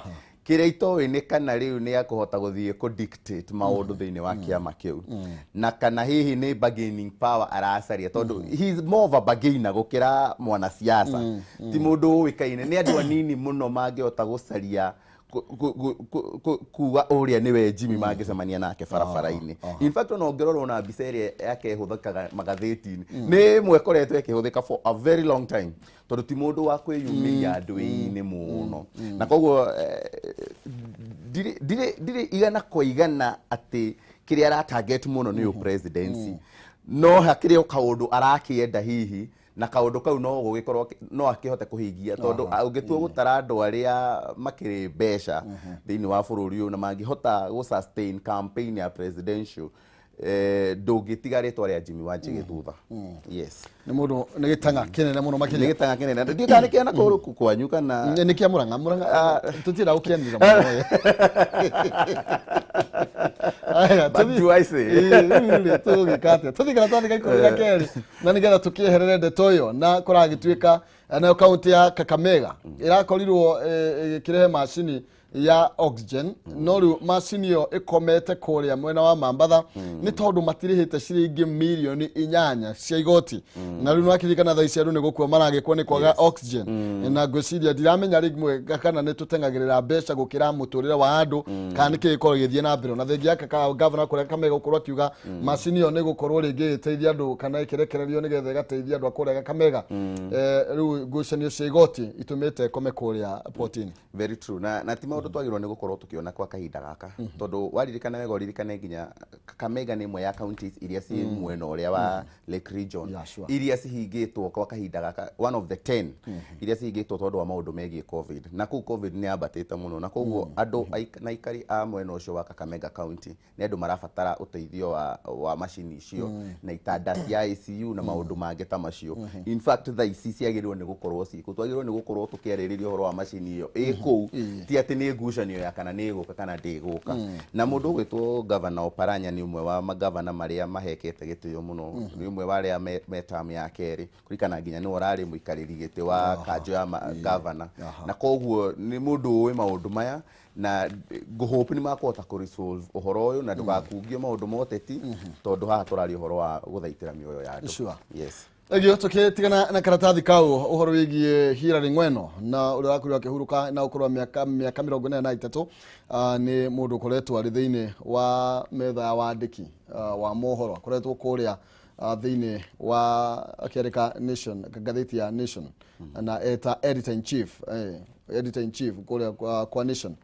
Kĩrĩa itoĩ nĩ kana rĩu nĩ akũhota gũthiĩ kũ dictate maũndũ thĩinĩ wa kĩama kĩu, na kana hihi nĩ bargaining power aracaria, tondũ he is more of a bargainer gũkĩra mwanasiasa. Ti mũndũ ũĩkaine, nĩ andũ anini mũno mangĩhota gũcaria kuga ũrĩa nĩwe Jimmy mangĩcemania nake barabara-inĩ. In fact, ona ũngĩrora ona mbica ĩrĩa yake ĩhũthĩkaga magathĩti-inĩ nĩ ĩmwe ĩkoretwo ĩkĩhũthĩka for a very long time, tondũ ti mũndũ wa kwĩyumĩria andũ-inĩ mũno, na koguo ndirĩ igana kwa igana atĩ kĩrĩa ara target mũno nĩ presidency, no hakĩrĩ o kaũndũ arakĩenda hihi, na kaũndũ kau no gũgĩkorwo no akĩhote kũhingia, tondũ ũngĩtua gũtara andũ arĩa makĩrĩ mbeca thĩinĩ wa bũrũri ũyũ na mangĩhota gũ sustain campaign ya presidential, ndũngĩtiga rĩtwa rĩa Jimmy Wanjigi thutha. Yes. Nĩ mũndũ nĩ gĩtang'a kĩnene mũno Nĩ makĩria. Gĩtang'a kĩnene. Ndiũĩ kana nĩ kĩana kũrũku kwanyu kana Nĩ kĩa Mũrang'a. Mũrang'a tũtirenda gũkĩanĩrĩra mũno. Aya, But do I say? Ĩĩ, rĩu rĩ, tũgũgĩka atĩa? Tũthiĩ karatathi ga 12 na nĩgetha tũkĩeherere ndeto ĩyo, na kũragĩtuĩka nayo kaunti ya Kakamega ĩrakorirwo ĩgĩkĩrehe macini. Ya oxygen, no rĩu macini ĩyo ĩkomete kũrĩa mwena wa Mambatha nĩ tondũ matirĩhĩte ciringi mirioni 8 cia igoti. Na rĩu nĩwakĩririkana thaa ici andũ nĩ gũkua maragĩkua nĩ kwaga oxygen. Na ngwĩciria ndiramenya rĩmwe kana nĩ tũteng'agĩrĩra mbeca gũkĩra mũtũrĩre wa andũ, kana nĩ kĩĩ gĩkoragwo gĩgĩthiĩ na mbere. Na thengia yake ka gavana kũrĩa Kakamega gũkorwo akiuga macini ĩyo nĩ gũkorwo rĩngĩ ĩgĩteithia andũ kana ĩkĩrekererio nĩgetha ĩgateithia andũ a kũrĩa Kakamega. Rĩu ngucanio cia igoti itũmĩte ĩkome kũrĩa port-inĩ. Very true. Na ti maũndũ twagĩrĩirwo nĩ gũkorwo tũkĩona kwa kahinda gaka, tondũ waririkana wega, ũririkane nginya Kakamega nĩ ĩmwe ya counties iria ciĩ mwena ũrĩa wa Lake Region iria cihingĩtwo kwa kahinda gaka, one of the 10 iria cihingĩtwo tondũ wa maũndũ megiĩ COVID. Na kũu COVID nĩ yambatĩte mũno, na koguo andũ na aikari a mwena ũcio wa Kakamega County nĩ andũ marabatara ũteithio wa macini icio na itanda cia ICU na maũndũ mangĩ ta macio. In fact, thaa ici ciagĩrĩirwo nĩ gũkorwo ciĩkuo, twagĩrĩirwo nĩ gũkorwo tũkĩarĩrĩria ũhoro wa macini ĩyo ĩ kũu, ti atĩ nĩ ngucanio ya kana nĩ ĩgũka kana ndĩgũka. Na mũndũ ũgwĩtwo Governor Oparanya nĩ ũmwe wa magavana marĩa mahekete gĩtĩo mũno, nĩ ũmwe wa arĩa me term ya kerĩ, kũririkana nginya nĩwe ũrarĩ mũikarĩri gĩtĩ wa kanjũ ya gavana, na koguo nĩ mũndũ ũĩ maũndũ maya, na ngũhope nĩ makũhota kũ resolve ũhoro ũyũ na ndũgakungio maũndũ ma ũteti, tondũ haha tũraria ũhoro wa gũthaitĩra mĩoyo ya andũ. Egio tũkĩtigana na karatathi kau ũhoro wĩgiĩ Hilary Ng'weno na ũrĩa wakorirwo akĩhurũka na ũkũrũ wa mĩaka 43, nĩ mũndũ ũkoretwo arĩ thĩinĩ wa metha ya wandĩki wa mohoro, akoretwo kũrĩa thĩinĩ wa akĩandĩka Nation, ngathĩti ya Nation, na eta editor in chief, editor in chief kũrĩa kwa Nation,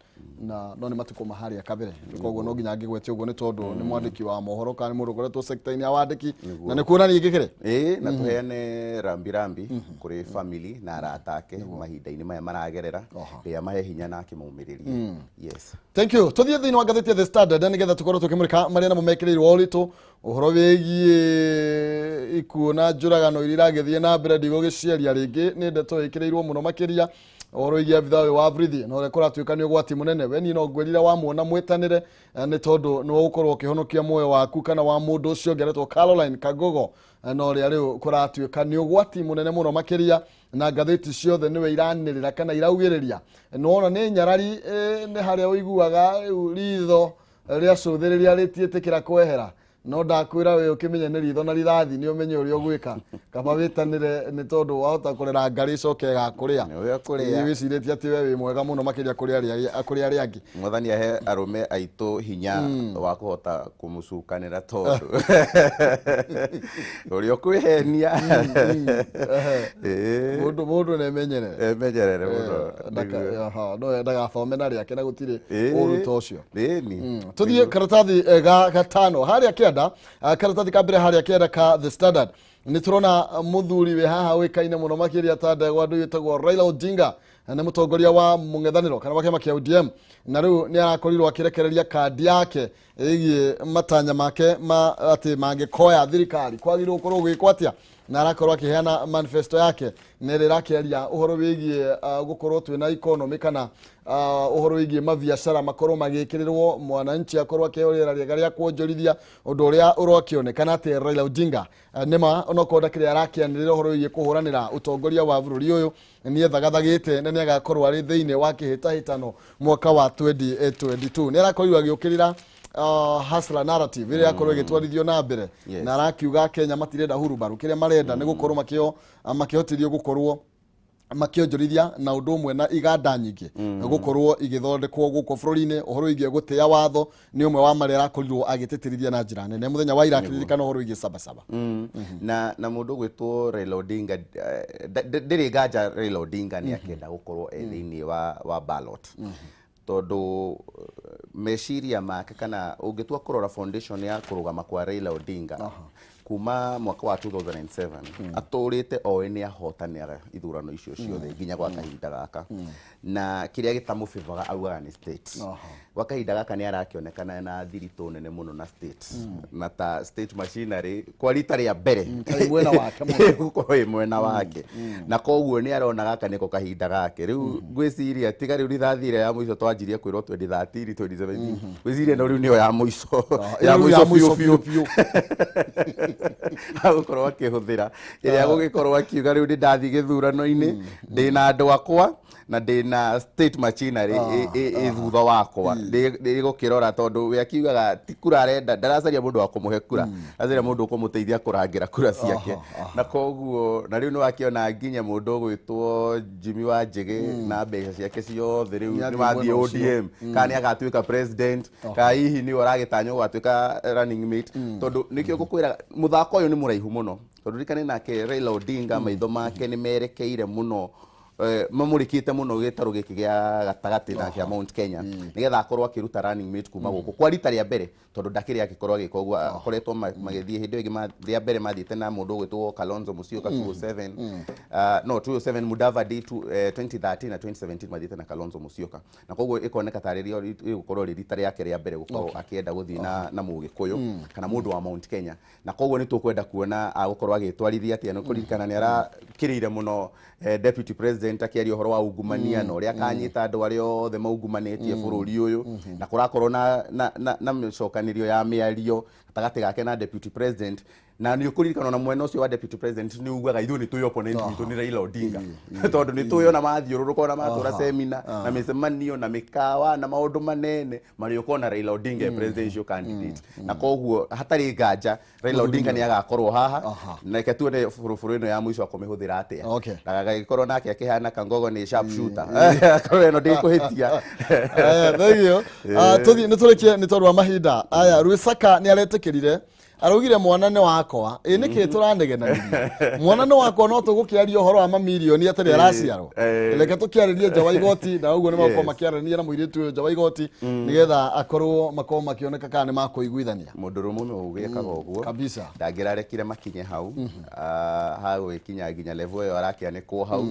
na no nĩ matukũ ma harĩa kabere. Koguo no nginya angĩgwete ũguo nĩ tondũ nĩ mwandĩki wa mohoro kana nĩ mũndũ ũkoretwo sector-inĩ ya wandĩki na nĩ kuonania ingĩkĩrĩ. Ĩĩ, na tũheane rambi rambi kũrĩ family na arata ake mahinda-inĩ maya maragerera. Ngai amahe hinya na akĩmaũmĩrĩrie. Yes. Thank you. Tuthiĩ thĩinĩ wa ngathĩti ya The Standard nĩgetha tũkorwo tũkĩmũrĩka marĩa namo mekĩrĩirwo ũritũ ũhoro wĩgiĩ ikuũ na njũragano iria iragĩthiĩ na mbere. Ndigũgĩciaria rĩngĩ, nĩ ndeto ĩkĩrĩirwo mũno makĩria ũhoro wĩgiĩ abithaa ũyũ wa borithi na ũrĩa kũratuĩka nĩ ũgwati mũnene. We niĩ no ngwĩrire wamuona mwĩtanĩre, nĩ tondũ nĩ ũgũkorwo ũkĩhonokia muoyo waku kana wa mũndũ ũcio ũngĩ aretwo Caroline Kagogo, na ũrĩa rĩu kũratuĩka nĩ ũgwati mũnene mũno makĩria, na ngathĩti ciothe nĩwe iranĩrĩra kana iraugĩrĩria. Nĩwona nĩ nyarari, nĩ harĩa ũiguaga rĩu ritho rĩacũthĩrĩria rĩtiĩtĩkĩra kwehera, no ndakwĩra we ũkĩmenye nĩ ritho na rithathi, nĩ ũmenye ũrĩa ũgwĩka, kaba wĩtanĩre, nĩ tondũ wahota kũrera ngarĩ icoke ĩgakũrĩa. Nĩwe ũkũrĩa. Wĩcirĩtie atĩ we wĩ mwega mũno makĩria kũrĩ arĩa angĩ. Mwathani ahe arũme aitũ hinya wa kũhota kũmũcukanĩra, tondũ ũrĩa ũkwĩhenia. Mũndũ nĩemenyerere. Emenyerere mũno. No ndagathome na rĩake na gũtirĩ ũru ta ũcio. Ĩni. Tuthiĩ karatathi ga gatano harĩa kĩanda, karatathi ka mbere harĩa kĩanda ka The Standard, nĩ tũrona mũthuri wĩ haha ũĩkaine mũno makĩria ta ndegwa ndũ wĩtagwo Raila Odinga, nĩ mũtongoria wa mũng'ethanĩro kana wa kĩama kĩa ODM, na rĩu nĩ arakorirwo akĩrekereria kandi yake ĩgiĩ matanya make ma atĩ mangĩkoya thirikari kwagĩrĩirwo gũkorwo gwĩkwo atĩa, na arakorwo akĩheana manifesto yake na ĩrĩa ĩrakĩaria ũhoro wĩgiĩ gũkorwo twĩna economy kana ũhoro wĩgiĩ mabiacara makorwo magĩkĩrĩrwo, mwananchi akorwo akĩheo rĩera rĩega rĩa kuonjorithia, ũndũ ũrĩa ũrakĩonekana atĩ Raila Odinga nĩma onokorwo ndakĩrĩ arakĩanĩrĩra ũhoro wĩgiĩ kũhũranĩra ũtongoria wa bũrũri ũyũ, nĩ ethagathagĩte na nĩ agakorwo arĩ thĩinĩ wa kĩhĩtahĩtano mwaka wa 2022. Nĩ arakorirwo agĩũkĩrĩra hustler narrative ĩrĩa yakorwo ĩgĩtwarithio na mbere, na arakiuga Kenya matirenda hurubaru, kĩrĩa marenda nĩ gũkorwo makĩhotithio gũkorwo makĩonjorithia, na ũndũ ũmwe na iganda nyingĩ gũkorwo igĩthondekwo gũkũ bũrũri-inĩ. Ũhoro wĩgiĩ gũtĩa watho nĩ ũmwe wa marĩa arakorirwo agĩtĩtĩrithia na njĩra nene mũthenya wa ira akĩririkana ũhoro wĩgiĩ Sabasaba. Na mũndũ ũgwĩtwo Raila Odinga, ndĩrĩ nganja Raila Odinga nĩ akĩenda gũkorwo e thĩinĩ wa ballot, tondũ meciria make, kana ũngĩtua kũrora foundation ya kũrũgama kwa Raila Odinga kuma mwaka wa 2007, atũrĩte oĩ nĩ ahotanĩra ithurano icio ciothe nginya gwa kahinda gaka, na kĩrĩa gĩtamũbĩbaga augaga nĩ state. Gwa kahinda gaka nĩ arakĩonekana na thiritũ nene mũno na state na ta state machinery kwa rita rĩa mbere Ta ĩ mwena wake mũno. gũkorwo ĩ mwena wake, na koguo nĩ arona gaka nĩko kahinda gake. Rĩu ngwĩciria tiga rĩu rithathi ĩrĩa ya mũico twanjirie kwĩrwo 2013, 2017, ngwĩciria no rĩu nĩyo ya mũico ya Ĩno mũico biũ biũ biũ biũ. Agũkorwo akĩhũthĩra ĩrĩa gũgĩkorwo akiuga rĩu nĩ ndathiĩ gĩthurano-inĩ, ndĩna andũ akwa na ndĩna state machinery ĩ thutha wakwa ndĩgũkĩrora, tondũ we akiugaga ti kura arenda, ndaracaria mũndũ wa kũmũhe kura, aracaria mũndũ ũkũmũteithia kũrangĩra kura ciake. Na koguo na rĩu nĩ wakĩona nginya mũndũ ũgwĩtwo Jimmy wa Njĩgĩ na mbeca ciake ciothe rĩu Nĩ nĩ athiĩ wathiĩ mwena ũcio. ODM, kana nĩ agatuĩka president, kana hihi nĩwe ũragĩtanywo gũgatuĩka running mate, tondũ nĩkĩo ngũkwĩra mũthako ũyũ nĩ mũraihu mũno, tondũ ririkane nake Raila Odinga maitho make nĩ merekeire mũno, mamũrĩkĩte mũno gĩtarũ gĩkĩ gĩa gatagatĩ na kĩa Mount Kenya, nĩgetha akorwo akĩruta running mate kuma gũkũ kwa rita rĩa mbere, tondũ ndakĩrĩ agĩkorwo agĩka ũguo. Akoretwo magĩthiĩ hĩndĩ ĩyo ĩngĩ rĩa mbere mathiĩte na mũndũ ũgwĩtwo Kalonzo Musyoka 207, no 207 Mudavadi 2013 na 2017 mathiĩte na Kalonzo Musyoka, na koguo ĩkoneka tarĩ rĩo rĩgũkorwo rĩ rita rĩake rĩa mbere gũkorwo akĩenda gũthiĩ na mũgĩkũyũ kana mũndũ wa Mount Kenya. Na koguo nĩ tũkwenda kuona agũkorwo agĩtwarithia atĩa. Nĩ kũririkana nĩ arakĩrĩire mũno deputy president akĩaria ũhoro wa ungumania na ũrĩa akanyita andũ arĩa othe maungumanĩtie bũrũri ũyũ, na kũrakorwo na mĩcokanĩrio ya mĩario gatagatĩ gake na deputy president. Na nĩ ũkũririkana ona mwena ũcio wa deputy president nĩ ugaga ithuĩ nĩ tũĩ opponent witũ nĩ Raila Odinga, tondũ nĩ tũĩ ona mathiũrũrũka, ona matũra semina na mĩcemanio na mĩkawa na maũndũ manene marĩ ũkona Raila Odinga e presidential candidate. Na koguo hatarĩ nganja Raila Odinga nĩ agakorwo haha. Na reke tuone bũrũbũrũ ĩno ya mũico akũmĩhũthĩra atĩa, na agagĩkorwo nake akĩhana Kangogo nĩ sharp shooter, akorwo ĩno ndĩkũhĩtia. Thank you. Tũthiĩ nĩ tũrĩkie nĩ tondũ wa mahinda aya. Ruisaka nĩ aretĩkĩrire, araugire mwana nĩ wakwa. Ĩ nĩkĩ tũranegenanĩria? Mwana nĩ wakwa, no tũgũkĩaria ũhoro wa mamirioni atarĩ araciarwo. Reke tũkĩarĩrie nja wa igoti, na ũguo nĩ magũkorwo makĩaranĩria na mũirĩtu ũyũ nja wa igoti, nĩgetha akorwo makorwo makĩoneka kana nĩ makũiguithania. Mũndũrũme ũgĩkaga ũguo ndangĩrarekire makinye hau, hagũgĩkinya nginya level ĩyo arakĩanĩkwo hau,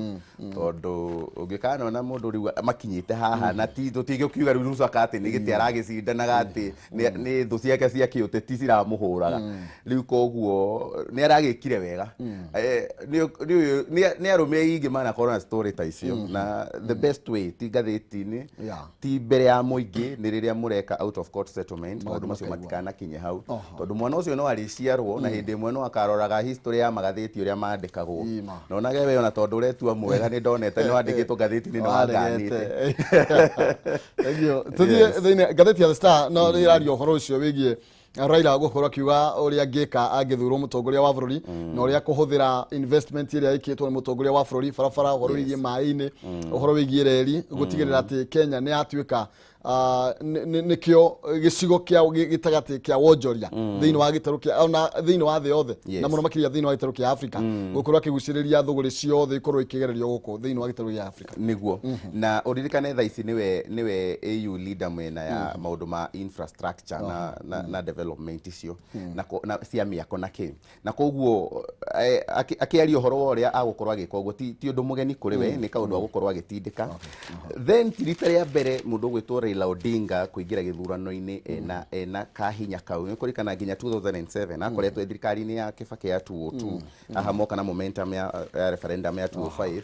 tondũ ũngĩkanona mũndũ rĩu makinyĩte haha na ti tũtigũkiuga rĩu Lusaka atĩ nĩ gĩtĩ aragĩcindanaga, atĩ nĩ thũ ciake cia kĩũteti ciramũhũraga rĩu. Koguo nĩ aragĩkire wega. Nĩ arũme aingĩ manakorwo na story ta icio, na the best way ti ngathĩti-inĩ, ti mbere ya mũingĩ, nĩ rĩrĩa mũreka out of court settlement, maũndũ macio makaigua. Matikanakinye hau, tondũ mwana ũcio no arĩciarwo na hĩndĩ ĩmwe no akaroraga history ya magathĩti ũrĩa mandĩkagwo. Na onage we ona tondũ ũretua mwega, nĩ ndonete nĩ wandĩkĩtwo ngathĩti-inĩ nĩ wanganĩte. Thank you. Tũthiĩ thĩinĩ ngathĩti ya The Star, no ĩraria ũhoro ũcio wĩgiĩ Raila gũkorwo akiuga ũrĩa angĩka angĩthurwo mũtongoria wa bũrũri, na ũrĩa kũhũthĩra investment ĩrĩa ĩkĩtwo nĩ mũtongoria wa bũrũri, barabara, ũhoro wĩgiĩ maĩ-inĩ, ũhoro wĩgiĩ reri, gũtigĩrĩra atĩ Kenya nĩ yatuĩka nĩkĩo gĩcigo kĩa gĩtagatĩ kĩa wonjoria thĩinĩ wa gĩtarũ kĩa ona thĩinĩ wa thĩ yothe, na mũno makĩria thĩinĩ wa gĩtarũ kĩa Afrika, gũkorwo akĩgucĩrĩria thũgũrĩ ciothe ikorwo ikĩgererio gũkũ thĩinĩ wa gĩtarũ gĩa Afrika. Niguo, na ũririkane thaa ici nĩwe AU leader mwena ya maũndũ ma infrastructure na development icio na cia mĩako na kĩ, na koguo akĩaria ũhoro wa ũrĩa agũkorwo agĩka ũguo ti ũndũ mũgeni kũrĩ we, nĩ kaũndũ agũkorwo agĩtindĩka. Then ti rita rĩa mbere mũndũ ũgwĩtwo Raila Odinga kũingĩra gĩthurano-inĩ ena kahinya kau. Nĩ kũririkana nginya 2007 akoretwo e thirikari-inĩ ya Kibaki ya 202, haha moka na momentum ya referendum ya 205,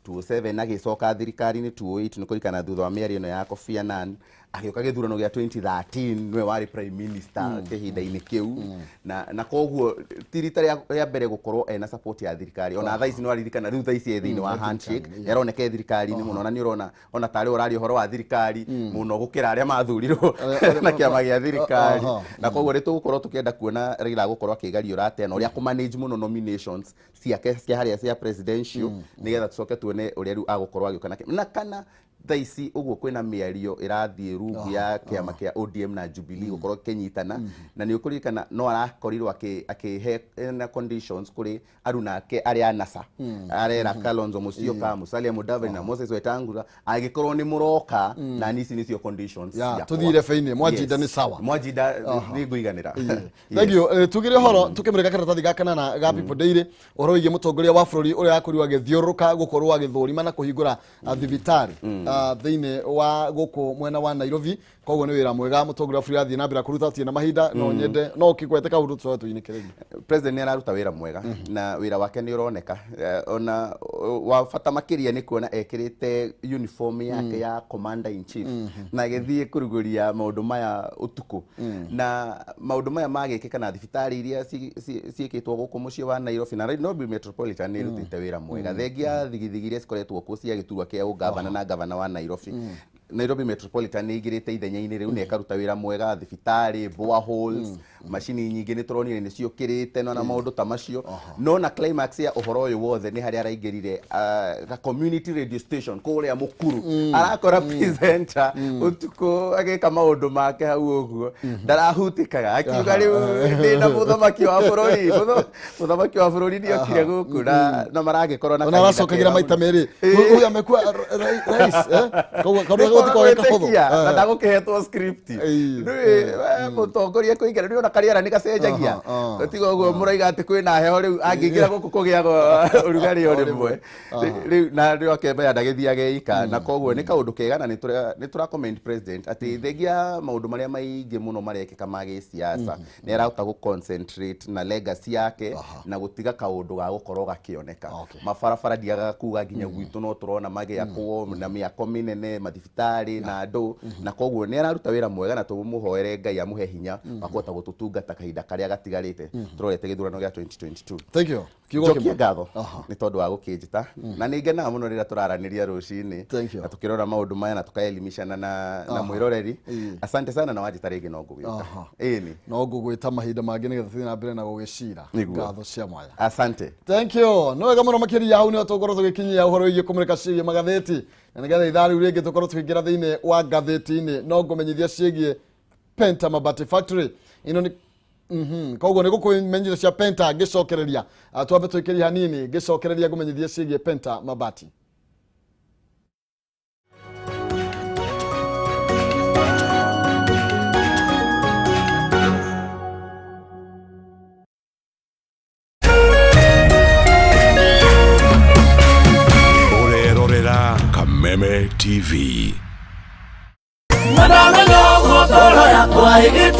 207, agĩcoka thirikari-inĩ 208. Nĩ kũririkana thutha wa mĩario ĩno ya Kofi Annan agĩũka gĩthurano gĩa 2013, nĩwe warĩ prime minister kĩhinda-inĩ kĩu. Na koguo ti rita rĩa mbere gũkorwo ena support ya thirikari. Ona thaa ici nĩ waririkana rĩu thaa ici e thĩinĩ wa handshake, nĩ aroneka e thirikari-inĩ mũno, na nĩ ũrona ona tarĩ ũraria ũhoro wa thirikari mũno gũkĩra arĩa mathurirwo na kĩama gĩa thirikari. Na koguo nĩ tũgũkorwo tũkĩenda kuona Raila gũkorwo akĩgariũra atĩa na ũrĩa kũmanage mũno nominations ciake cia harĩa cia presidential, nĩgetha tũcoke tuone ũrĩa rĩu agũkorwo agĩũka na kana thaa ici ũguo kwĩna mĩario ĩrathiĩ rungu ya kĩama kĩa ODM na Jubilee gũkorwo kĩnyitana. Na nĩ ũkũririkana no arakorirwo akĩhe na conditions kũrĩ aruna ake arĩa a NASA, arera Kalonzo Musyoka, Musalia Mudavadi na Moses Wetangula, angĩkorwo nĩ mũroka na nici nĩcio conditions ciakwa. Tũthiĩ irebe-inĩ, mwanjinda nĩ sawa. Mwanjinda nĩ ngũiganĩra. Thank you. Tugire ũhoro tukĩmũrĩka karatathi ga kanana ga People Daily, ũhoro wĩgiĩ mũtongoria wa bũrũri ũrĩa akorirwo agĩthiũrũrũka gũkorwo agĩthũrima na kũhingũra thibitarĩ. Thĩinĩ wa gũkũ mwena wa Nairobi. Koguo nĩ wĩra mwega mũtongoria wa bũrũri athiĩ na mbere kũruta. Tũtirĩ na mahinda, no nyende no ũkĩgwete kaũndũ tũcoke tũinĩkĩrĩrie. President nĩ araruta wĩra mwega na wĩra wake nĩ ũroneka. Ona wa bata makĩria nĩ kuona ekĩrĩte uniform yake ya commander in chief na agĩthiĩ kũrugũria maũndũ maya ũtukũ, na maũndũ maya magĩkĩka na thibitarĩ iria ciĩkĩtwo gũkũ mũciĩ wa Nairobi na Nairobi Metropolitan nĩ ĩrutĩte wĩra mwega, thengia thigithigi iria cikoretwo kuo cia gĩturwa kĩa ũgavana na gavana wa Nairobi. Nairobi Metropolitan nĩ ĩingĩrĩte ithenya-inĩ rĩu na ĩkaruta wĩra mwega, thibitarĩ, boreholes, macini nyingĩ nĩ tũronire nĩ ciũkĩrĩte na maũndũ ta macio. No na climax ya ũhoro ũyũ wothe nĩ harĩa araingĩrire ga community radio station kũrĩa Mũkuru, arakora presenter ũtukũ agĩka maũndũ make hau ũguo, ndarahutĩkaga, akiuga rĩu ndĩna mũthamaki wa bũrũri. Mũthamaki wa bũrũri nĩokire gũkũ na maragĩkorwo na ona kahinda aracokagĩra kega maita mũno. merĩ. Huyu amekuwa rais, eh, koguo kaũndũ gũtikorwo ge kahũthũ. Gwĩtĩkia, na ndagũkĩhetwo script. Rĩu mũtongoria kũingĩra nĩ ona karĩera nĩ gacenjagia. Tiga ũguo mũraiga atĩ kwĩna heho, rĩu angĩingĩra gũkũ kũgĩaga ũrugarĩ o rĩmwe rĩu na rĩo akembaya ndagĩthiage ika, na koguo nĩ kaũndũ kega na nĩ tũra commend president atĩ thengia maũndũ marĩa maingĩ mũno marekĩka ma gĩsiasa, nĩ arahota gũ concentrate na legacy yake na gũtiga kaũndũ ga gũkorwo gakĩoneka. Mabarabara ndiagaga kuga nginya gwitũ no tũrona magĩakwo na mĩako mĩnene, mathibitarĩ na andũ, na koguo nĩ araruta wĩra mwega na tũmũhoere Ngai amũhe hinya wa kũhota gũtũtungata kahinda karĩa gatigarĩte tũrorete gĩthurano gĩa 2022. Thank you. Kiugo Njokie kĩmwe. Ngatho nĩ tondũ wa gũkĩnjĩta na nĩ ngenaga mũno rĩrĩa tũraranĩria rũcinĩ Thank you. na tũkĩrora maũndũ maya na tũkaelimishana na mwĩroreri. Asante sana, na wanjĩta rĩngĩ no ngũgĩũka. Ĩni. No ngũgwĩta mahinda mangĩ nĩgetha tũthiĩ na mbere na gũgĩcira. Nĩguo. Ngatho cia mwanya. Asante. Thank you. No wega mũno makĩria, hau nĩho tũgũkorwo tũgĩkinyia ũhoro wĩgiĩ kũmũrĩka ciĩgiĩ magathĩti, na nĩgetha ithaa rĩu rĩngĩ tũkorwo tũkĩingĩra thĩinĩ wa ngathĩti-inĩ, no ngũmenyithia ciĩgiĩ Penta Mabati Factory ĩno nĩ koguo nĩ gũkũmenyithia cia Penta ngĩcokereria. Twambe tũikĩrie hanini, ngĩcokereria ngũmenyithia ciĩgiĩ Penta Mabati. Ũrerorera Kameme TV. Ndamenya ũguo ngoro yakwa ĩgĩte.